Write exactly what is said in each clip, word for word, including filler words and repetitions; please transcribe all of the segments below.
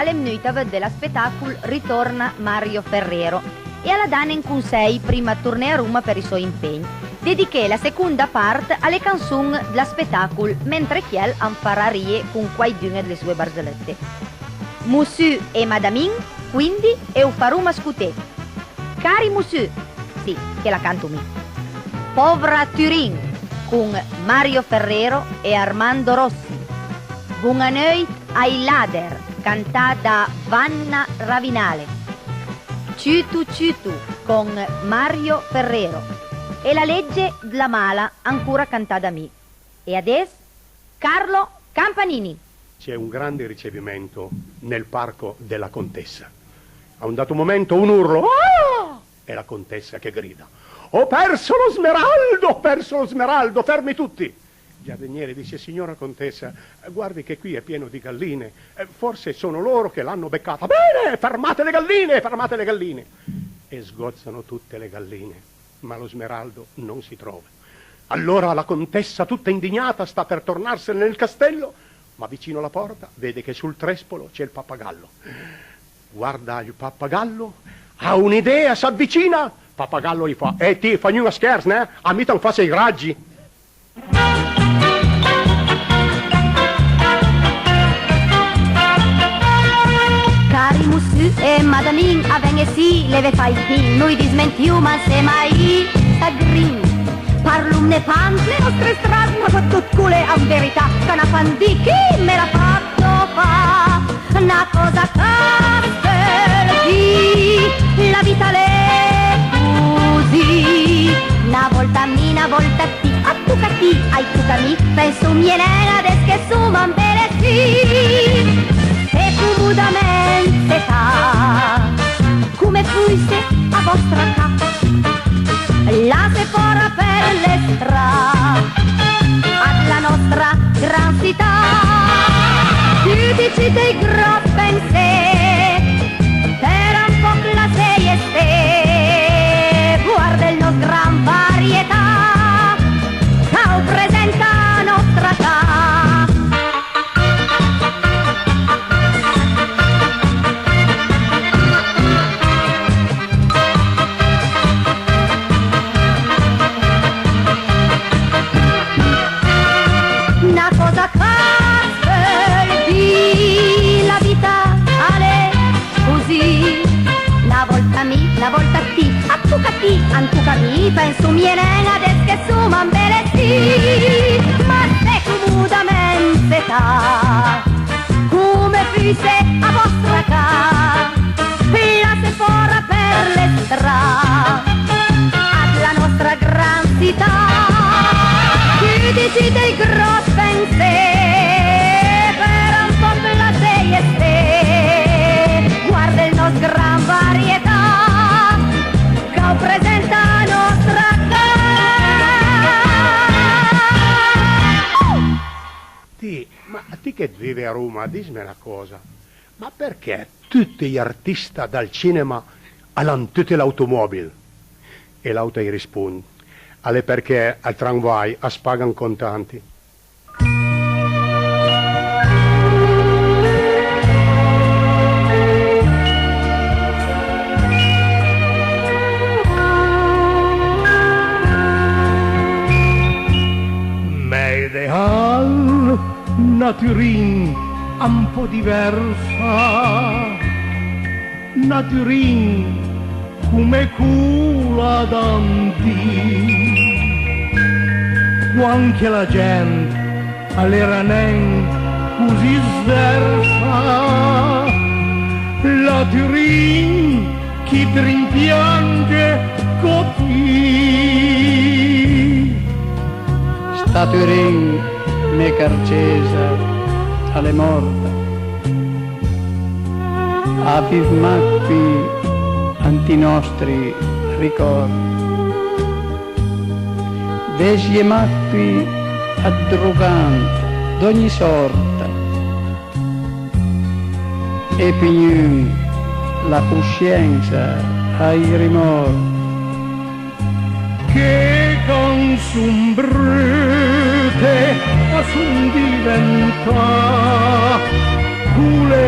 a l'é vnuit a vëdde lë spetàcol Ritorna Mario Ferrero e a l'ha dane un consèi prima dë torné a Roma për ij sò impegn. Dediché la seconda part a le canson dë lë spetàcol, mentre chiel am farà rije con quaidun-e dle soe barzëlëtte. Mossù e madamin, quindi, e u faroma scoté. Cari mossù, sì, che la canto mi. Povra Turin, con Mario Ferrero e Armando Rossi. Bonaneuit ai lader, cantà da Vanna Ravinale. Ciutu ciutu, con Mario Ferrero. E la legge dla mala, ancora cantà da mi. E adess, Carlo Campanini. C'è un grande ricevimento nel parco della contessa. A un dato momento un urlo, "Ah!" E la contessa che grida, "Ho perso lo smeraldo, ho perso lo smeraldo, fermi tutti!" Il giardiniere dice, "Signora contessa, guardi che qui è pieno di galline, eh, forse sono loro che l'hanno beccata." "Bene, fermate le galline, fermate le galline!" E sgozzano tutte le galline, ma lo smeraldo non si trova. Allora la contessa, tutta indignata, sta per tornarsene nel castello, ma vicino alla porta vede che sul trespolo c'è il pappagallo. Guarda il pappagallo, ha un'idea, s'avvicina. Pappagallo gli fa, "Eh, ti, fa gnun a schers, neh? A mi t'an facia ij raggi." Cari mussù e madamin, a ven e sì, leve fai ël pin, noi dismentioma ansema ij sagrin. Parlomne pa ant le nòstre stras, ma sottotutto an verità, ch'a n'ha pa ën dì chi me l'ha fatto fa. Na còsa ch'a s'peul dì, la vita a l'é così. Na vòlta mi, na vòlta ti, a toca a ti, a-j toca a mi, pensomie nen adess che soma ambelessì. Se comodament setà, come fuisse a vòstra ca, lasse fòra për le stra a la nòstra gran sità. Tuti cit ij gròss pensé, per un pòch lasseje sté, guarde ël nòst gran varietà, ch'a u presenta a nòstra ca. Na còsa ch'a s'peul dì, la vita a l'é così. Na vòlta mi, na vòlta ti, a toca a ti, an toca a mi, pensomie nen adess che soma ambelessì. Ma se comodament setà, come fuisse a vòstra ca, lasse fòra për le stra a la nòstra gran sità. Tuti cit ij gròss pensé, per un pòch lasseje sté, guarde ël nòst gran varietà, ch'a u presenta a nòstra ca. Ti, ma ti che vive a Roma, disme na còsa, ma përchè tuti j'artista dal cinema a l'han tuti l'automòbil? E l'àut a-j rispond, a l'é përchè al tranvaj as paga an contanti. Mè ideal na Turin un pò diversa, na Turin come cola d'andì, quand che la gent a l'era nen così sversa, la Turin ch'i t'rimpiange co ti. Sta Turin, mè car cesa, a l'é mòrta. A viv mach pì ant ij nòstri ricòrd. Vësje mach pì ëd drogant d'ògni sòrta. E pì gnun l'ha consciensa, a-j rimòrd. Che canson brute a son diventà, cole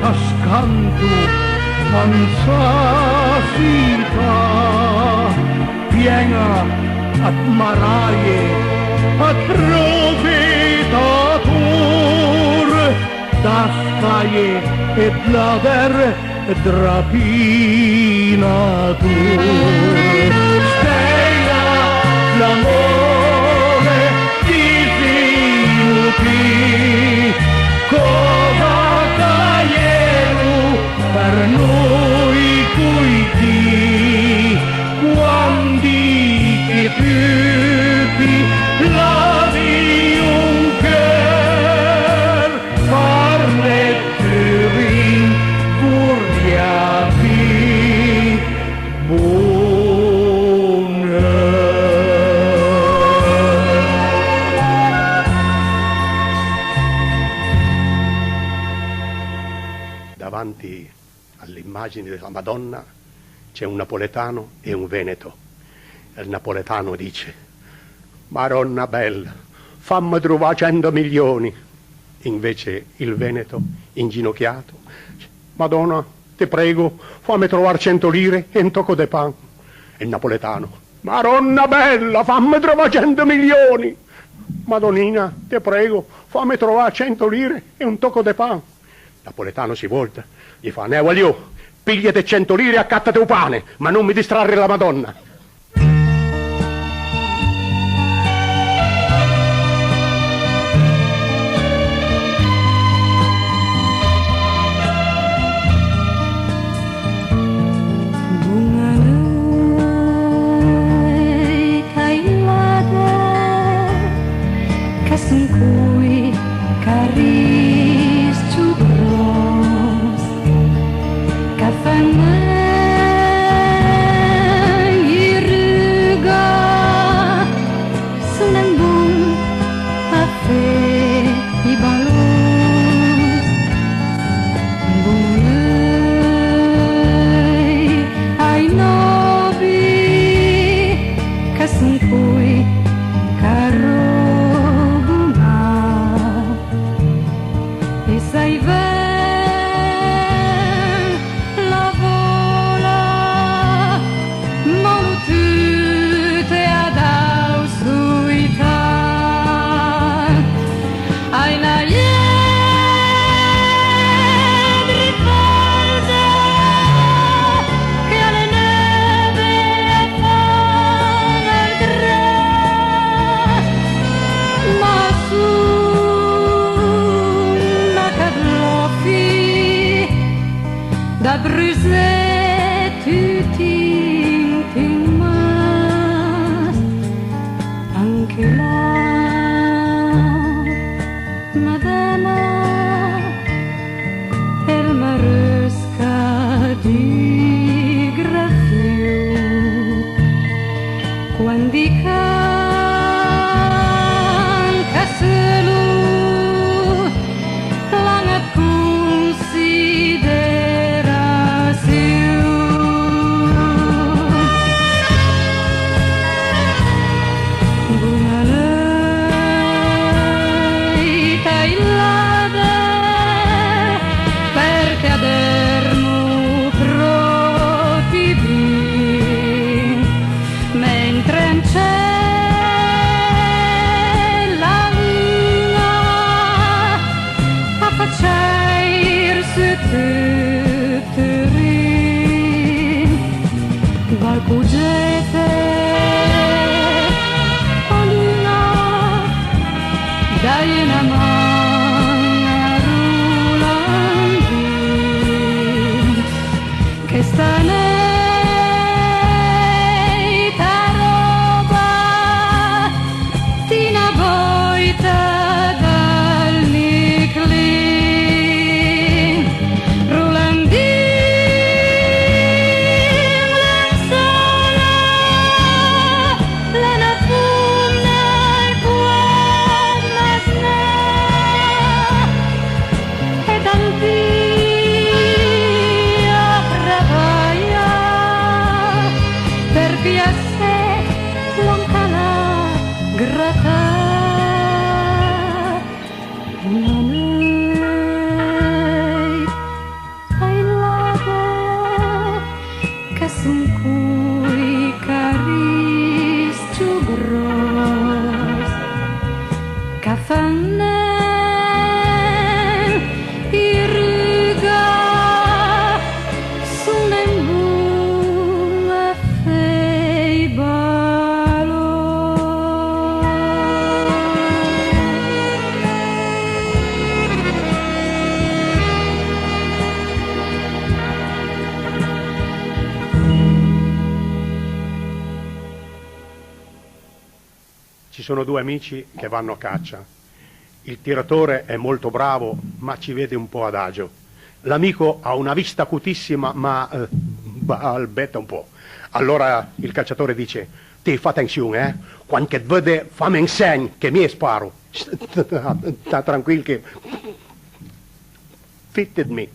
A scanto an sa sità, pien-a ëd maraje, ëd profetator, d'ascaje e ëd lader, ëd rapinator. Stela, l'amore, dizilo ti, còsa ch'a j'ero për noi coj di, quandi che tuti l'avìo un cör, parle Turin, vorria dì boneur. Davanti all'immagine della Madonna c'è un napoletano e un veneto. Il napoletano dice: "Maronna bella, famme trovà cento milioni." Invece il veneto, inginocchiato, dice: "Madonna, te prego, famme trovar cento lire e un toco de pan." E il napoletano: "Maronna bella, famme trovà cento milioni." "Madonnina, te prego, famme trovà cento lire e un toco de pan." Napoletano si volta, gli fa: "Nè, guagliò, pigliate cento lire e accattate un pane, ma non mi distrarre la Madonna." Bon a neuit ai lader, ch'a son coj ch'a ris-cio gròs, ch'a fan meuj ruga, son un bon a fé ij balons. Bon neuit ai nòvi, ch'a son coj ch'a robo mach. E s'a-i ven la vòla, molo tute a dà-j soità. Ai na lievre falsa che a l'é neuve e fan ël gras, ma son mach dë lòfi da brusé tuti int un mas. Anche là, Madama, el marësca di grafiu, quandi ch'anca solo l'an ëd considerasion. Bon a neuit ai lader, përchè a dërmo pròpi bin. Mentre an cel la lun-a a fa cèir su tut Turin, va cugete, o lun-a, daje na man a Rolandin. Chesta neuit a ròba ti na bòita dal Niclin. Rolandin, lensola, l'é na pomna e poch masnà. E dal dì a travaja për piasé, l'an calà gratà. Una neuit Fan nen i ruga, son nen bon a fé i balò. Ci sono due amici che vanno a caccia. Il tiratore è molto bravo, ma ci vede un po' adagio. L'amico ha una vista acutissima, ma, eh, balbetta un po'. Allora il cacciatore dice: "Ti fa atensiun, eh? Quand che 't veude, fame un segn che mi sparo." "Sta tranquil che Fitte 'd mi."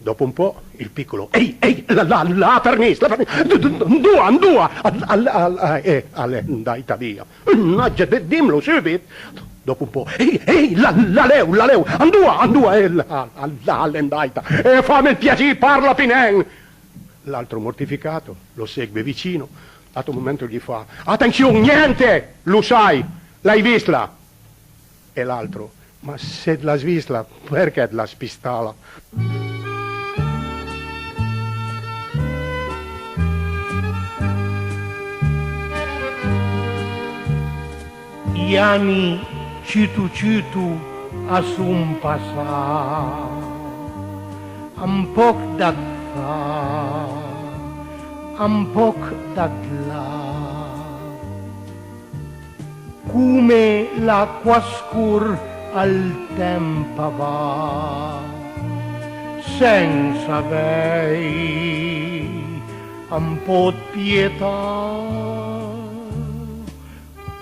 Dopo un po', il piccolo: "Ehi, ehi, la, la, la fernìs, la fernìs, d-, d-, 'ndua, 'ndua, al, al, al, eh, al è 'ndaita via." "Mannaggia, d-, dimlo subit." Dopo un po': "Ehi, ehi, la, la leu, la leu, 'ndua, 'ndua, eh, la, la, la, al è 'ndaita. E fame il piasì, parla pì nen." L'altro mortificato lo segue vicino, a un momento gli fa: "Atenzion, niente, lo sai, l'hai vistla." E l'altro: "Ma se 't l'has vistla, perché 't l'has pistala?" I ani ciutu ciutu a son passà, un pòch da 'd ca, un pòch da 'd là. Come l'acqua a scor, ël temp a va, sensa avèj un pò 'd pietà.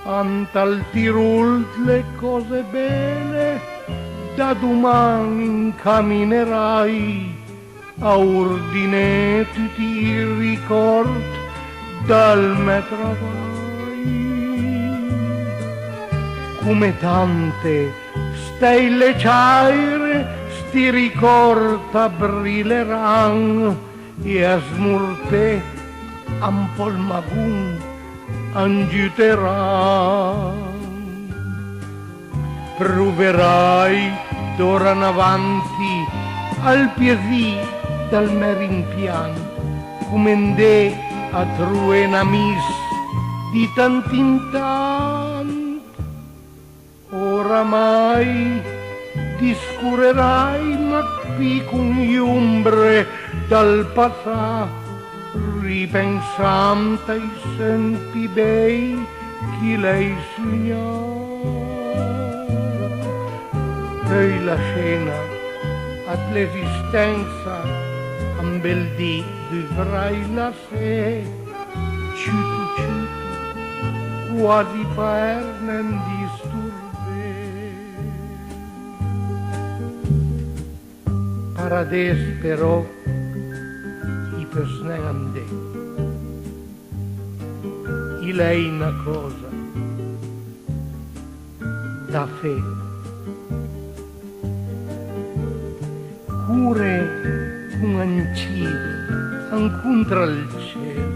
Ant ël Tirol 'd le còse bele, da doman incaminerai a ordiné tuti ij ricòrd dël mè travaj. Come tante stèile ciàire, sti ricòrd a brileran e a smorté un pò ël magon an giuteran. Proverai d'ora 'n avanti ël piasì dël mè rimpiant, come andé a trové n'amis di tant in tant. Oramai discorerai mach pì con j'ombre dël passà, ripensant ai sent pì bej ch'i l'hai sugnà. Peui la scena ëd l'esistensa, un bel dì dovrai lassé, ciuto ciuto, quasi për nen distorbé. Për adess però i peuss nen andé. I l'hai na còsa da fé. Core con un cit ancontra ël cel,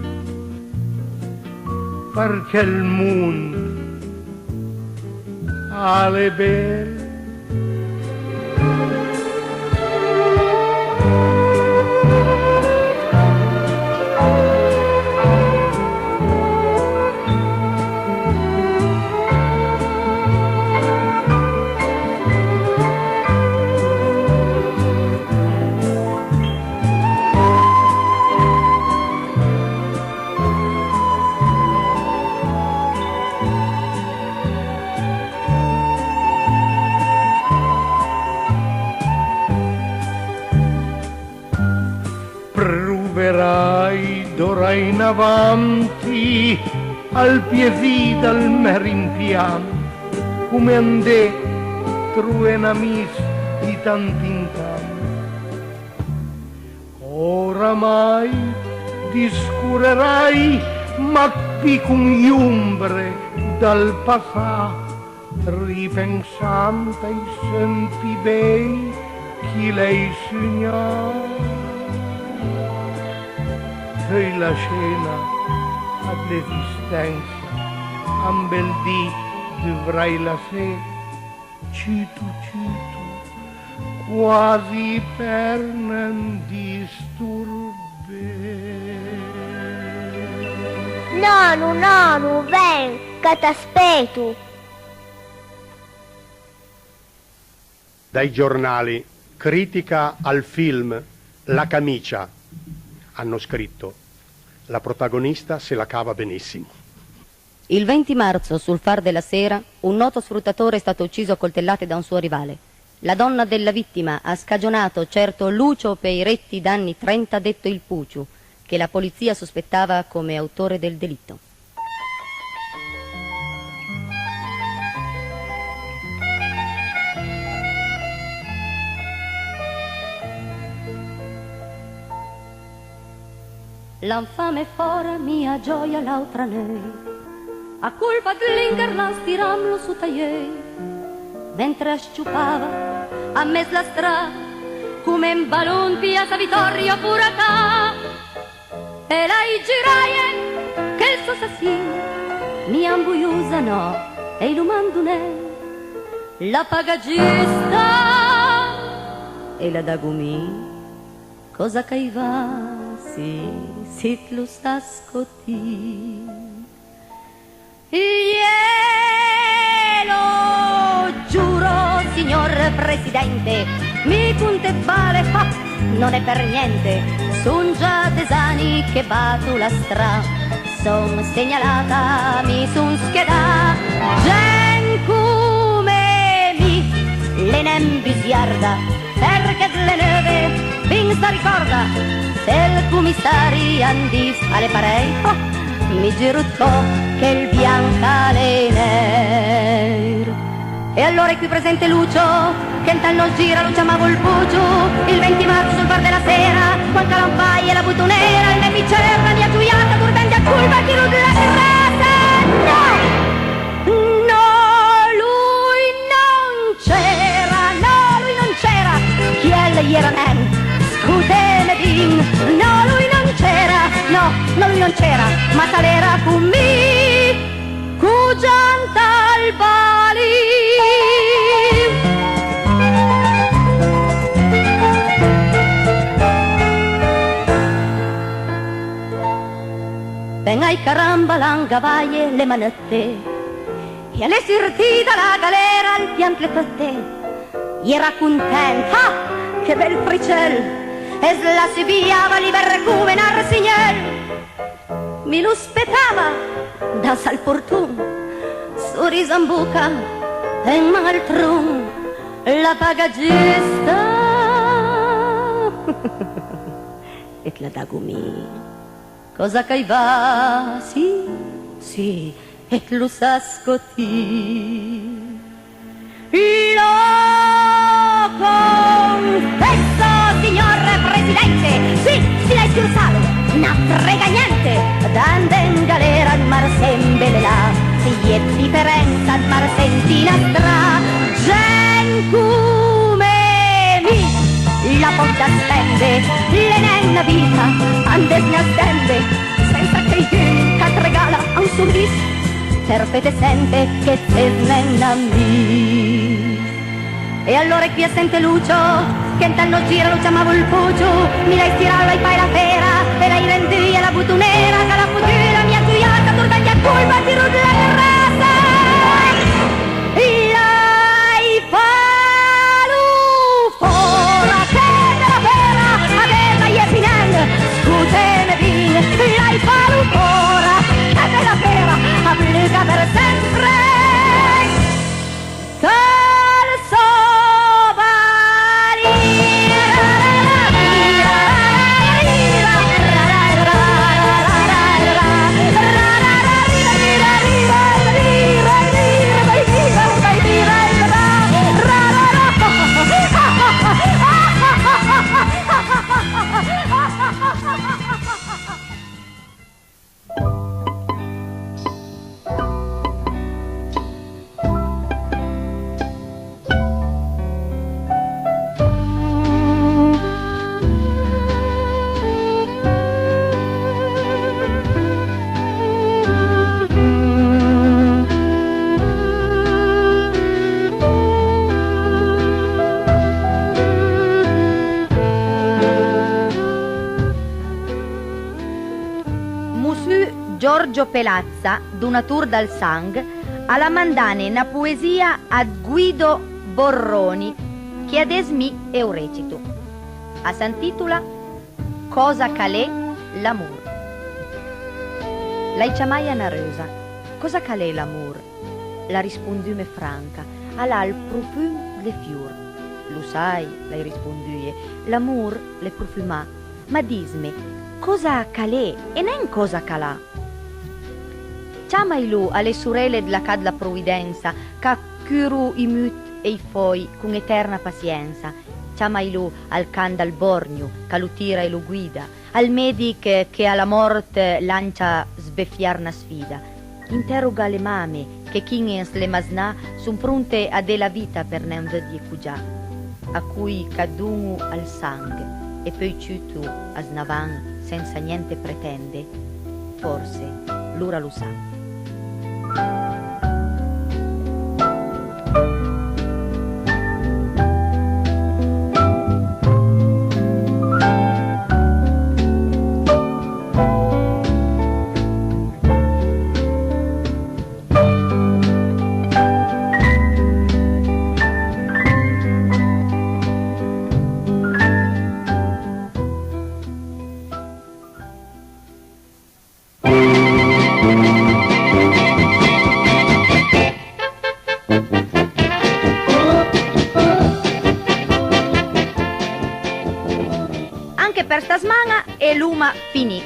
përchè ël mond a l'é bel. Proverai d'ora in avanti ël piasì dël mè rimpiant, come andé trové n'amis di tant in tant. Oramai discorerai mach pì con j'ombre dël passà, ripensant ai sent pì bej ch'i l'hai sugnà. Peui la scena ëd l'esistensa, un bel dì dovrai lassé, Ciuto, ciuto, quasi për nen disturbé. Nonu, nonu, ven, ch'a t'aspeto. Dai giornali, critica al film La camicia, hanno scritto: "La protagonista se la cava benissimo." Il venti marzo, sul Far della Sera, un noto sfruttatore è stato ucciso a coltellate da un suo rivale. La donna della vittima ha scagionato certo Lucio Peiretti, d'anni trenta, detto il Puciu, che la polizia sospettava come autore del delitto. L'han fame fòra mia gioia l'àutra nöit, a culpa dl'inchèr l'han stiramlo sota j'euj, mentre a s-ciopava a mes la stra, come un balon Piazza Vittorio furacà. E l'hai giuraje che 'l so assasin, mia ambuiosa no, e i lo mando nen. La paga giusta e la dago mi. Cosa ch'a-j va, sì, sì, t' lo sas co ti. Glielo giuro, signor Presidente, mi cont ëd bale, ah, non è per niente. Son già des ani che bato la stra, son segnalata, mi son schedà. Gent come mi, l'é nen busiarda, përchè dle neuve vin s'aricòrda. Se ël comissari a 'm dis a l'é parèj, oh, mi giuro 'd cò che 'l bianch a l'é nèir. E allora è qui presente Lucio, che 'ntal nòst gir a lo ciamavo ël Pucio, il venti marzo sul Far della Sera, quand ch'a l'han faje la botonera, ël me picèr, la mia gioiata, turbènde a colpa, tiro dla grasa. No! No, lui non c'era, no, lui non c'era, chiel a-i era nen, scoteme bin, no, lui non c'era, no, no, lui non c'era, ma s'a l'era con mi, co già 'ntal balin. Ben ai caramba, l'han gavaje le manëtte, e a l'é surtì da la galera ël piant le fëtte. I era content, ah, che bel fricel! E s'la subiava liber come n'arsignel. Mi lo spetava da sal porton, soriso an boca e an man al tron, la paga giusta e t' la dago mi. Cosa ch'a-j va, sì, sì, e t' lo sas co ti. Lo confesso, signor Presidente, sì, sì, l'hai scursalo, na frega gnente, dand en galera 'd mar sembe le là, i è 'd diferensa 'd mar senti na stra, gent come mi, la pòt spende, l'é nen na vita, and es na stende, sensa che i ch'i ch'a t' regala un soris, për fete sente che ses nen amì. E allora qui a sente Lucio, che 'ntal nòst gir a lo ciamavo ël Pucio, mi l'hai stirà, l'hai fai la fera, e l'hai vendùje la botonera, ch'a l'ha fotù la mia gioiata, turbènde a colpa, tiro dla grasa. L'hai falo fora, che bela fera, adess a-i é pì nen, scoteme bin, l'hai falo fora, che bela fera, a bluga për sempre. Tal so balin. Giorgio Pelazza, donator dal sang, al à mandane na poesìa ad Guido Borroni, che adess mi eu recito. A s'antitola Còsa ch'a l'é l'amor. L'hai ciamaje a na reusa: "Còsa ch'a l'é l'amor?" L'ha rispondume franca: "A l'ha ël profum dle fior." "Lo sai", l'hai risponduje, "l'amor l'é profumà. Ma disme, còsa ch'a l'é e nen còsa ch'a l'ha." "Ciamajlo a le sorele dla Ca dla Providensa, ch'a curo i mut e i fòi con eterna pasiensa. Ciamajlo al can dal bòrgno, ch'a lo tira e lo guida, al mèdich che a la mòrt lancia sbefiar na sfida. Interroga le mame, che chin-e an sle masnà son pronte a dé la vita per nen vëddje cogià. A coj ch'a don-o ël sang e peui ciuto a s'na van sensa gnente pretende, fòrse lor a lo san." Anche për sta sman-a e l'oma finì.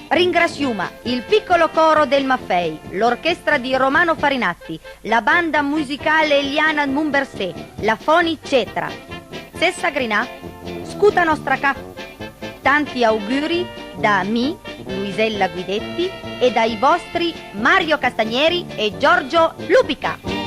Ringrassioma il piccolo coro del Maffei, l'orchestra di Romano Farinatti, la banda musicale Eliana Mombersé, la Foni Cetra. Sessa Grinà, scota nòstra ca. Tanti auguri da mi, Luisella Guidetti, e dai vòstri Mario Castagneri e Giorgio Lupica.